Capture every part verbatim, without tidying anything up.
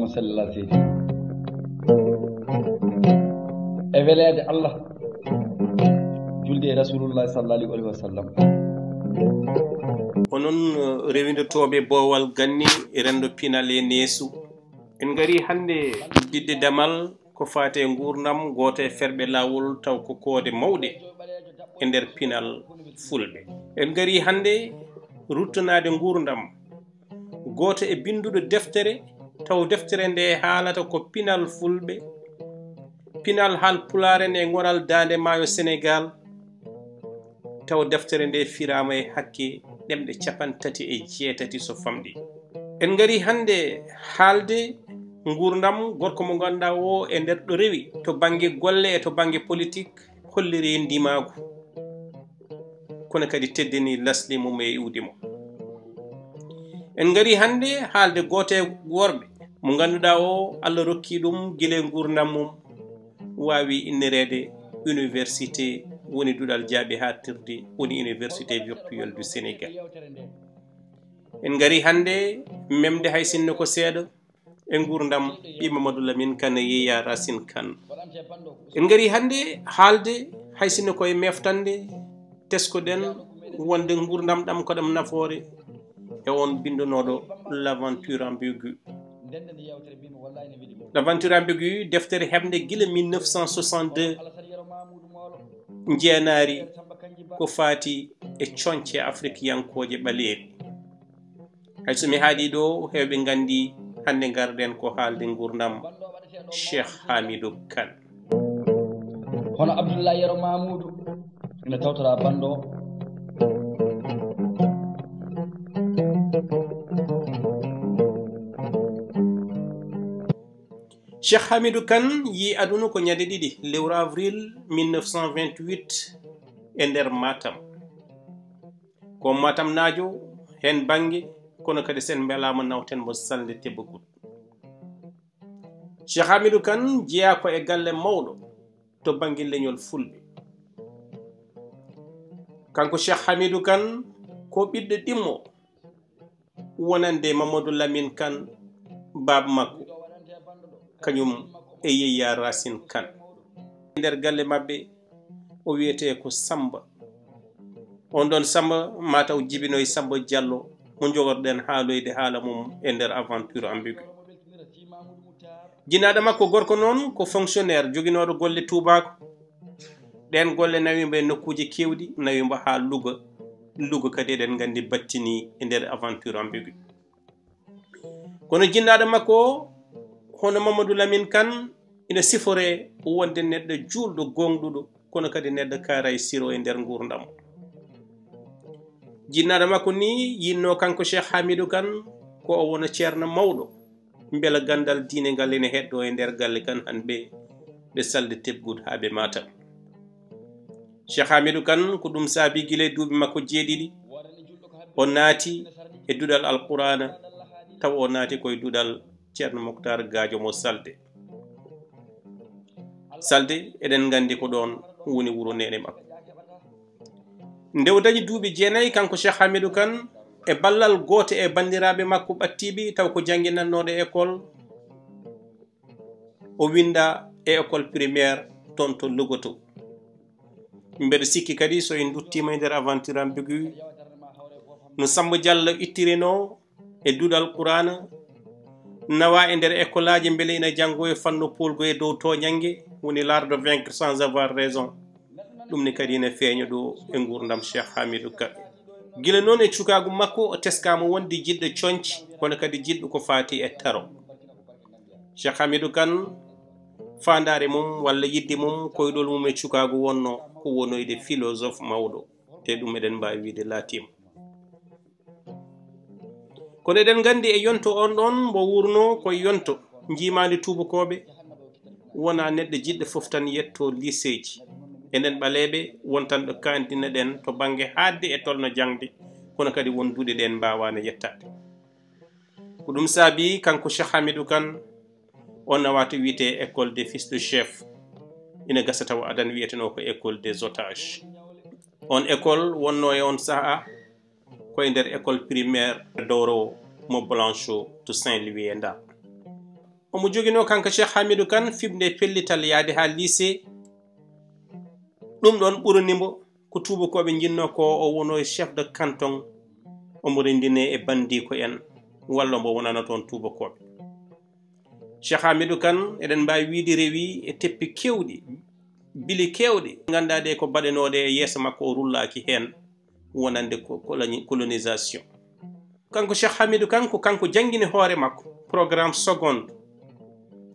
Sallallahu alaihi wasallam. E weleede Allah, julde e Rasulullah sallallahu alaihi wasallam. Onon, eh, rewindotooɓe boowal ganni, rendo pinal e neesu. En ngari hannde udditde damal ko faati e nguurndam gooto e ferɓe laawol, taw ko koode mawɗe e nder pinal fulɓe. En ngari hannde ruttanaade nguurndam gooto e binnduɗo deftere, taw deftere nde haalata ko pinal fulɓe, pinal haalpulaar en e ŋoral daande maayo Senegaal, taw deftere nde firaama e hakke ɗemɗe capanɗe tati e jeetati so famɗi. En ngari hannde haalde nguurndam gorko mo ngannduɗaa o e nder ɗo rewi to bannge golle e to bannge politik, holliri ndimaagu, kono kadi teddini lasli mum e iwdi mo. En ngari hannde haalde gooto e worɓe mo ngannduɗaa o, Allah rokki ɗum gila e nguurndam mum, waawi innireede université, woni duɗal jaaɓi haaɗtirde, woni Université virtuelle du Sénégal. En ngari hannde memde hay sinno ko seeɗa e nguurndam ɓii Mamadou Lamine Kane, Yaya Racine Kane. En ngari hannde haalde hay sinno ko e meftande, teskoɗen wonde nguurndam ɗam ko ɗam nafoore e on binndonooɗo L'aventure ambiguë. L'aventure ambiguë, deftere heɓnde gila mille neuf cent soixante-deux, njeenaari ko faati e coñce afrikiyankooje ɓaleeri. Hay so mi haalii ɗo, heewɓe nganndi hannde ngarɗen ko haalde nguurndam Cheikh Hamidou Kane. Hono Abdoulaye Yero Mamoudou ina tawtora banndo. Cheikh Hamidou Kane yii aduna ko ñande ɗiɗi lewru avril mille neuf cent vingt-huit e nder Matam. Ko Matamnaajo heen bannge, kono kadi sen mbelaama nawten mo salnde Tebbe Gud. Cheikh Hamidou Kane jeyaa ko e galle mawɗo to bannge leñol fulɓe. Kanko Cheikh Hamidou Kane ko ɓiɗɗo ɗimmo wonande Mamadou Lamine Kane, baaba makko, kañum e Yaya Racine Kane. E nder galle maɓɓe, o wiyetee ko Samba. On ɗon Samba, mataw jibinoy Samba Diallo, mo njogorɗen haaloyde haala mum e nder Aventure Ambiguë. Jinnaaɗo makko gorko noon ko fonctionnaire joginooɗo golle tuubaako. Ɗeen golle nawi mbo e nokkuuji keewɗi, nawi mbo haa Louga. Louga kadi eɗen nganndi battini e nder Aventure Ambiguë. Kono jinnaaɗo makko o, hono Mamadou Lamine Kane, ina siforee wonde neɗɗo juulɗo, gooŋɗuɗo, kono kadi neɗɗo kaaray siro e nder nguurndam. Jinnaaɗo makko ni yinnoo kanko Cheikh Hamidou Kane ko o wona ceerno mawɗo, mbela ganndal diine ngal ene heddoo e nder galle kan han ɓe, ɓe salde Tebbe Gud haa ɓe Matam. Cheikh Hamidou Kane, ko ɗum saabi gila e duuɓi makko jeeɗiɗi, o naati e duɗal Alqur'aana, tawa o naati ko e duɗal Ceerno Moktar Gaajo mo Salde. Salde, eɗen nganndi ko ɗoon woni wuro neene makko. Nde o dañi duuɓi jeenayi, kanko Cheikh Hamidou Kane, e ballal gooto e banndiraaɓe makko ɓattiiɓe, taw ko jannginannooɗo école, o winnda e école primaire toon to Louga to. Mbeɗa sikki kadi so en nduttiima e nder Aventure Ambiguë, no Samba Diallo ittirinoo e duɗal Qur'aana, nawa e nder école aji mbele ina janngo e fannu poolgu e dow tooñannge, woni l'art de vaincre sans avoir raison. Ɗum ne kadi ina feeña ɗo e nguurndam Cheikh Hamidou Kane. Gila noon e cukaagu makko o teskaama wonde jiɗɗo coñce, kono kadi jiɗɗo ko faati e taro. Cheikh Hamidou Kane, faandaare mum walla yiɗde mum, koyɗol mum e cukaagu wonno ko wonoyde philosophe mawɗo, te ɗum eɗen mbaawi wiyde laatiima. Kono eɗen nganndi e yonto on ɗon mbo wuurnoo ko yonto njiimaandi tuubakooɓe, wonaa neɗɗo jiɗɗo fof tan yetto liseeji. Enen ɓaleeɓe wontanɓe kaandina ɗen to bannge haaɗde e tolno jaŋde, kono kadi won duɗe ɗen mbaawaano yettaade. Ko ɗum saabi kanko Cheikh Hamidou Kane, o nawa to wiyetee école des fils de chef, ina gasa tawa adan wiyetenoo ko école des otages. On école wonnoo e on sahaa ko e nder école primaire dowrowo mo Blanchot to Saint-Louis e Ndar. Omo joginoo kanko Cheikh Hamidou Kane fiɓnde pellital yaade haa lycée. Ɗum ɗoon ɓurani mbo ko tuubakooɓe njinnoo ko o wonoo chef de canton, omo renndinee e banndiiko en, walla mbo wonana toon tuubakooɓe. Cheikh Hamidou Kane, eɗen mbaawi wiyde, rewi e teppi keewɗi, bili keewɗi, ngannduɗaa ɗe ko baɗanooɗe e yeeso makko, o rullaaki heen, wonande ko coloni-, colonisation. Kanko Cheikh Hamidou Kane, ko kanko janngini hoore makko programme seconde,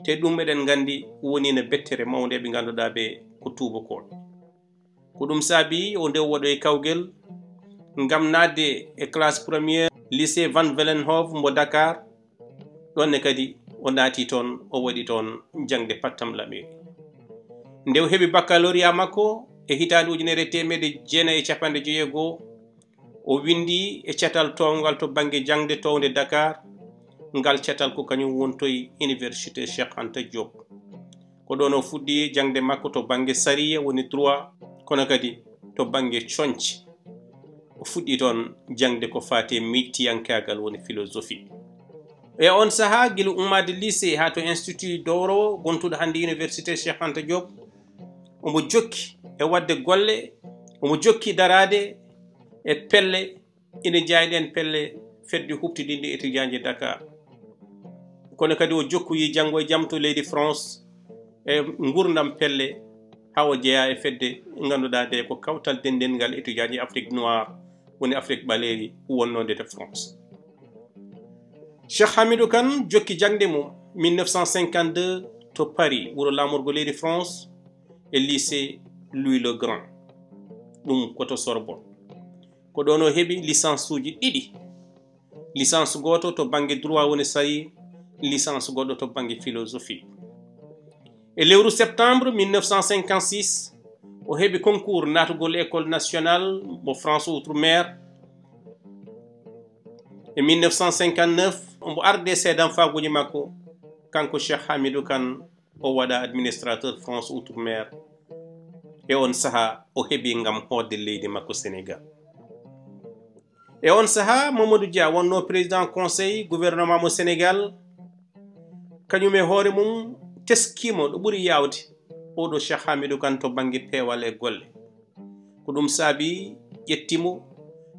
te ɗum eɗen nganndi wonino bettere mawnde ɓe ngannduɗaa ɓe ko tuubakooɓe. Ko ɗum saabi o nde waɗoyi kawgel ngam naatde e classe première lycée Van Vollenhoven mbo Dakar. Ɗoon ne kadi o naati toon, o waɗi toon jaŋde pattam laɓeeri. Nde o heɓi baccalauréat makko e hitaande ujunere e teemedde jeenayi e cappanɗe joyi e goo, o winndi e catal toowngal to bannge jaŋde townde Dakar. Ngal catal ko kañum wontoyi Université Cheikh Anta Diop. Ko ɗoon o fuɗɗi jaŋde makko to bannge sariya, woni droit, kono kadi to bannge coñce. O fuɗɗi toon jaŋde ko faati e miijtiyankaagal, woni philosophie. E oon sahaa, gila ummaade lycée haa to institut dowrowo gontuɗo hannde Université Cheikh Anta Diop, omo jokki e waɗde golle, omo jokki daraade e pelle, ina jeyaa e ɗeen pelle fedde huɓtidinde étudiantji Dakar. Kono kadi o jokkoyi janngo e jam to leydi France e nguurndam pelle, haa o jeyaa e fedde ngannduɗaa nde ko kawtal denndinngal étudiantji Afrique noire, woni Afrique ɓaleeri wonnoo nde to France. Cheikh Hamidou Kane jokki jaŋde mum mille neuf cent cinquante-deux to Paris, wuro laamorgo leydi France, e lycée Louis le Grand, ɗum ko to Sorbonne. Ko ɗoon o heɓi licence uji ɗiɗi. Licence gooto to bannge droit, woni sariya, licence goɗɗo to bannge philosophie. E lewru septembre mille neuf cent cinquante-six, o heɓi concours naatugol École nationale mo France Outre-mer. E mille neuf cent cinquante-neuf, omo arde seedanfaaguuji makko, kanko Cheikh Hamidou Kane, o waɗa administrateur France Outre-mer. E oon sahaa, o heɓi ngam hootde leydi makko Sénégal. E oon sahaa, Mamadou Dia wonnoo président conseil gouvernement mo Sénégal, kañum e hoore mum teskiima ɗo ɓuri yaawde oɗo Cheikh Hamidou Kane to bannge peewal e golle. Ko ɗum saabi ƴetti mo,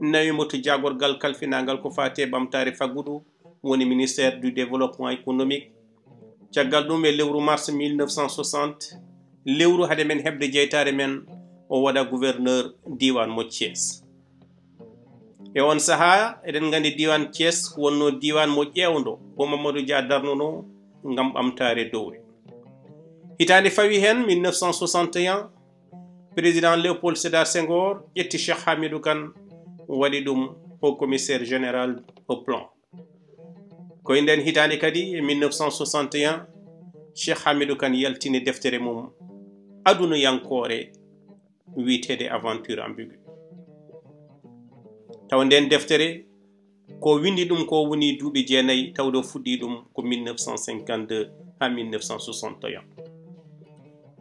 nawi mo to jaagorgal kalfinaangal ko faati e ɓamtaare faggudu, woni ministère du développement économique. Caggal ɗum, e lewru mars mille neuf cent soixante, lewru hade men heɓde jeytaare men, o waɗa gouverneur diiwaan mo Thiès. E oon sahaa, eɗen nganndi diiwaan Thiès ko wonnoo diiwaan mo ƴeewndo, mo Mamadou Dia darnunoo ngam ɓamtaare dowri. Hitaande fawi heen, mille neuf cent soixante et un, président Léopold Sédar Senghor ƴetti Cheikh Hamidou Kane, waɗi ɗum haut commissaire général au plan. Ko e ndeen hitaande kadi, e mille neuf cent soixante et un, Cheikh Hamidou Kane yaltini deftere mum adunayankoore wiyeteende Aventure ambiguë. Tawa ndeen deftere ko winndi ɗum ko woni duuɓi jeenayi, tawde o fuɗɗii ɗum ko mille neuf cent cinquante-deux haa mille neuf cent soixante et un.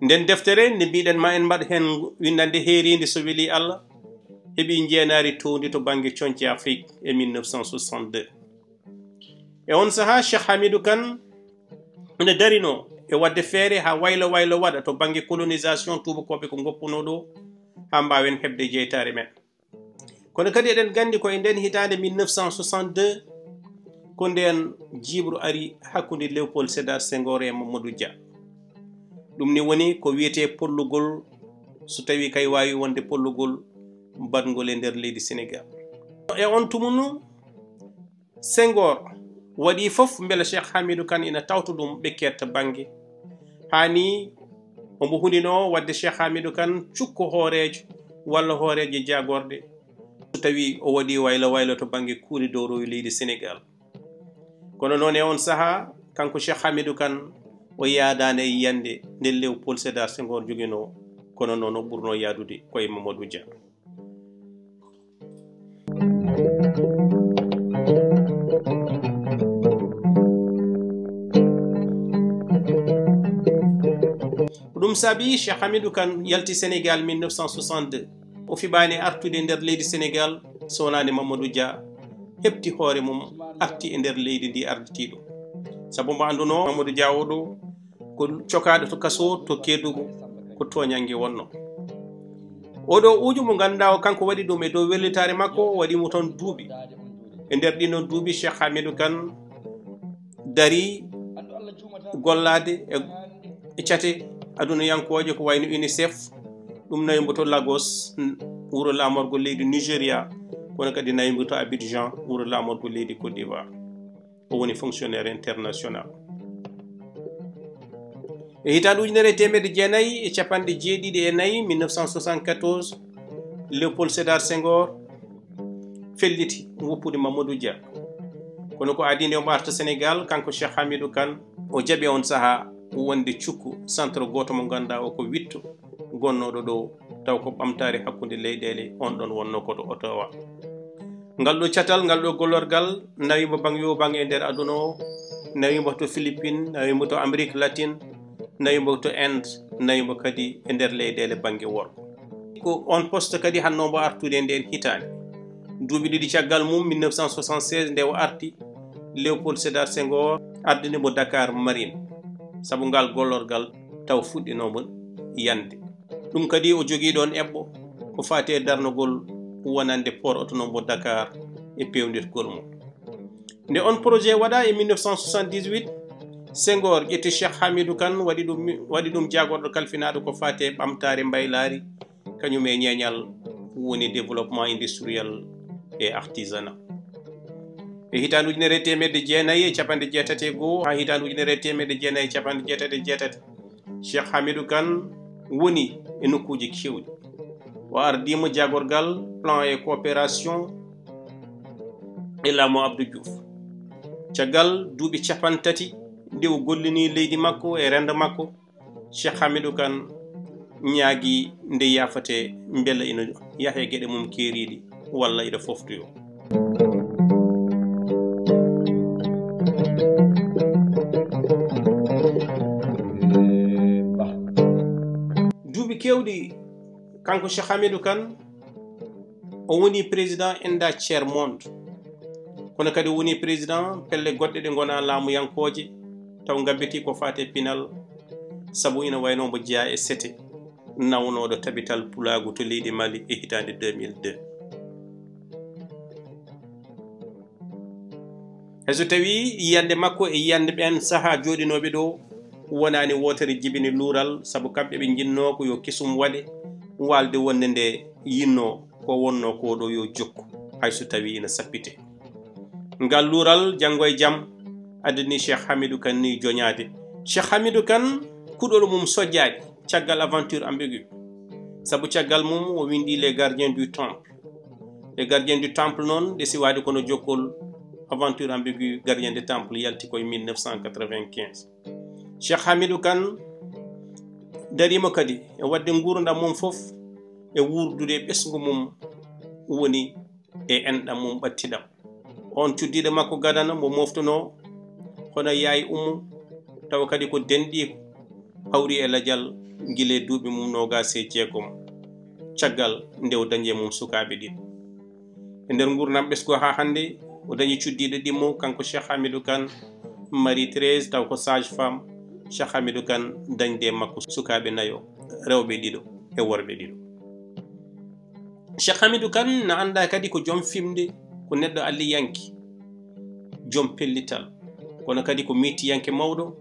Ndeen deftere, nde mbiɗen ma, en mbaɗ heen winndannde heeriinde, so welii Allah, heɓi njeenaari toowndi to bannge coñce Afrique e mille neuf cent soixante-deux. E oon sahaa, Cheikh Hamidou Kane ene darinoo e waɗde feere haa waylo waylo waɗa to bannge colonisation, tuubakooɓe ko ngoppunoo ɗo, haa mbaawen heɓde jeytaare men. Kono kadi eɗen nganndi ko e ndeen hitaande mille neuf cent soixante-deux, ko ndeen jiiɓru ari hakkunde Léopold Sédar Senghor e Mamadou Dia. Ɗum ni woni ko wiyetee pollugol, so tawii kay waawi wonde pollugol baɗngol e nder leydi Sénégal. E oon tumunu, Senghor waɗi fof mbele Cheikh Hamidou Kane ina tawta ɗum ɓe keedta bannge. Haa ni omo huninoo waɗde Cheikh Hamidou Kane cukko hooreejo walla hooreejo jaagorɗe, so tawii o waɗi waylo waylo to bannge kuuɗe dowrowi leydi Sénégal. Kono noon, e oon sahaa, kanko Cheikh Hamidou Kane, o yaadaani e yiyannde nde Léopold Sédar Senghor joginoo, kono noon o ɓurnoo yaadude ko e Mamadou Dia. Ko ɗum saabi Cheikh Hamidou Kane yalti Sénégal mille neuf cent soixante-deux. O fiɓaani artude e nder leydi Sénégal so wonaani Mamadou Dia heɓti hoore mum, arti e nder leydi ndi arditiiɗo. Sabu mbo annduno Mamadou Dia oɗo ko cokaaɗo to kaso to Kedougou, ko tooñannge wonno. Oɗo uujo mo ngannduɗaa o kanko waɗi ɗum e dow wellitaare makko, o waɗi mo toon duuɓi. E nder ɗin ɗon duuɓi, Cheikh Hamidou Kane darii gollaade e, e cate adunayankooje ko wayno UNICEF, ɗum nawi mbo to Lagos, n-, wuro laamorgo leydi Nigeria, kono kadi nawi mbo to Abidjan, wuro laamorgo leydi Côte d'Ivoire. O woni fonctionnaire international. E hitaande ujunere e teemedde jeenayi e capanɗe jeeɗiɗi e nayi, mille neuf cent soixante-quatorze, Léopold Sédar Senghor felliti woppude Mamadou Dia. Kono ko adii nde omo arta Sénégal, kanko Cheikh Hamidou Kane, o jaɓi on sahaa wonde cukko centre gooto mo ngannduɗaa o ko witto gonnooɗo ɗo, taw ko ɓamtaare hakkunde leyɗeele, on ɗon wonno ko to Ottawa. Ngal ɗo catal, ngal ɗo gollorgal, nawi mo bang yo bang e nder aduna o, nawi mo to Philippines, nawi mo to Amérique latine, nawi mo to Inde, nawi mo kadi e nder leyɗeele bannge worgo. Ko on poste kadi hanno mbo artude e nden hitaande. Duuɓi ɗiɗi caggal mum, mille neuf cent soixante-seize, nde o arti, Léopold Sédar Senghor ardini mo Dakar Marine, sabu ngal gollorgal taw fuɗɗinooma yande. Ɗum kadi o jogii ɗon eɓɓo ko faati e darnugol wonande port autonome mo Dakar e peewnirgol mo. Nde on projet waɗaa e mille neuf cent soixante-dix-huit, Senghor ƴetti Cheikh Hamidou Kane, waɗi ɗum, waɗi ɗum jaagorɗo kalfinaaɗo ko faati e ɓamtaare mbaylaari, kañum e ñeeñal woni développement industriel et artisanat. E hitaande ujunere e teemedde jeenayi e capanɗe jeetati e goo haa hitaande ujunere e teemedde jeenayi e capanɗe jeetati e jeetati, Cheikh Hamidou Kane woni e nokkuuji keewɗi. O ardii mo jaagorgal plan et coopération e laamu Abdou Diouf. Caggal duuɓi capanɗe tati nde o gollini leydi makko e renndo makko, Cheikh Hamidou Kane ñaagii nde yaafatee mbela ina yaha e geɗe mum keeriiɗi walla ina foftoyoo. Duuɓi keewɗi, kanko Cheikh Hamidou Kane, o woni président Enda Tiers Monde. Kono kadi o woni président pelle goɗɗe ɗe ngonaa laamuyankooje, taw ngabbitii ko faati e pinal, sabu ina wayno mbo jeyaa e sete nawnooɗo tabital pulaagu to leydi Mali e hitaande deux mille deux. Hay so tawii yiyannde makko e yiyannde ɓeen sahaa jooɗinooɓe ɗo wonaani wootere jibini luural, sabu kamɓe ɓe njinnoo ko yo kesum waɗe, waalde wonde nde yinnoo ko wonnoo ko ɗo yo jokku, hay so tawii ina sappitee. Ngal luural janngo e jam addani Cheikh Hamidou Kane ni joñaade. Cheikh Hamidou Kane, kuɗol mum sojjaaki caggal aventure ambiguë, sabu caggal mum o winndi Les Gardiens du Temple. Les Gardiens du Temple noon, ɗe siwaade kono jokkol aventure ambiguë Gardien de Temple yalti ko e mille neuf cent quatre-vingt-quinze. Cheikh Hamidou Kane dariima kadi e waɗde nguurndam mum fof e wuurdude e ɓesngu mum woni e enɗam mum ɓattiɗam. On cuddiiɗo makko gadano mo moftunoo hono Yaay Ummu, tawa kadi ko denɗiiko, hawri e lajal gila e duuɓi mum noogaas e jeegom, caggal nde o dañi e mum sukaaɓe ɗiɗo. E nder nguurndam ɓesngu haa hannde, o dañi cuddiiɗo ɗimmo, kanko Cheikh Hamidou Kane, Marie Thérèse, taw ko sage-femme, Cheikh Hamidou Kane dañde e makko sukaaɓe nayo, rewɓe ɗiɗo e worɓe ɗiɗo. Cheikh Hamidou Kane na anndaa kadi ko joom fimde, ko neɗɗo alliyanke, joom pellital, kono kadi ko miitiyanke mawɗo,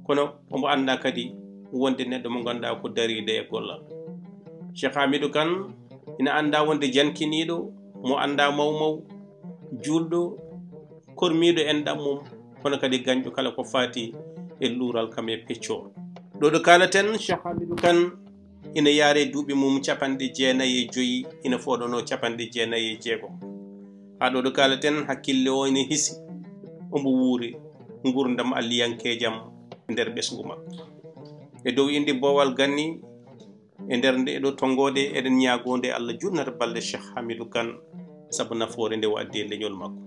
kono omo anndaa kadi wonde neɗɗo mo ngannduɗaa ko dariiɗo e gollal. Cheikh Hamidou Kane ina anndaa wonde jankiniiɗo, mo anndaa maw maw, juulɗo, kormiiɗo enɗam mum, kono kadi gañɗo kala ko faati e luural kam e peccoo. Ɗo ɗo kaalaten, Cheikh Hamidou Kane ina yaare duuɓi mum capanɗe jeenayi e joyi, ina fooɗanoo capanɗe jeenayi e jeegom. Haa ɗo ɗo kaalaten, hakkille o ina hisi, omo wuuri nguurndam alliyankeejam e nder ɓesngu makko. E dow innde Boowal Ganni, e nder nde ɗo tonngoode, eɗen ñaagonde Allah juutnata balɗe Cheikh Hamidou Kane, sabu nafoore nde o addi e leñol makko.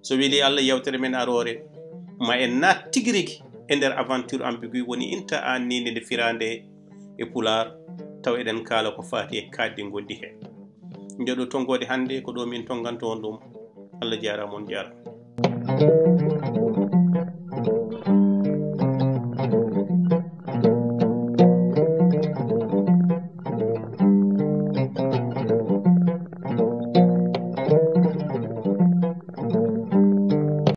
So weli Allah, yewtere men aroore, ma en naat tigi rigi e nder aventure ambiguë, woni inta aan ni nde firaande e pulaar, taw eɗen kaala ko faati e kaaɗdi ngonɗi heen. Nde ɗo tonngoode hannde, ko ɗo min tonnganto on ɗum. Allah jaaraama, on jaaraama.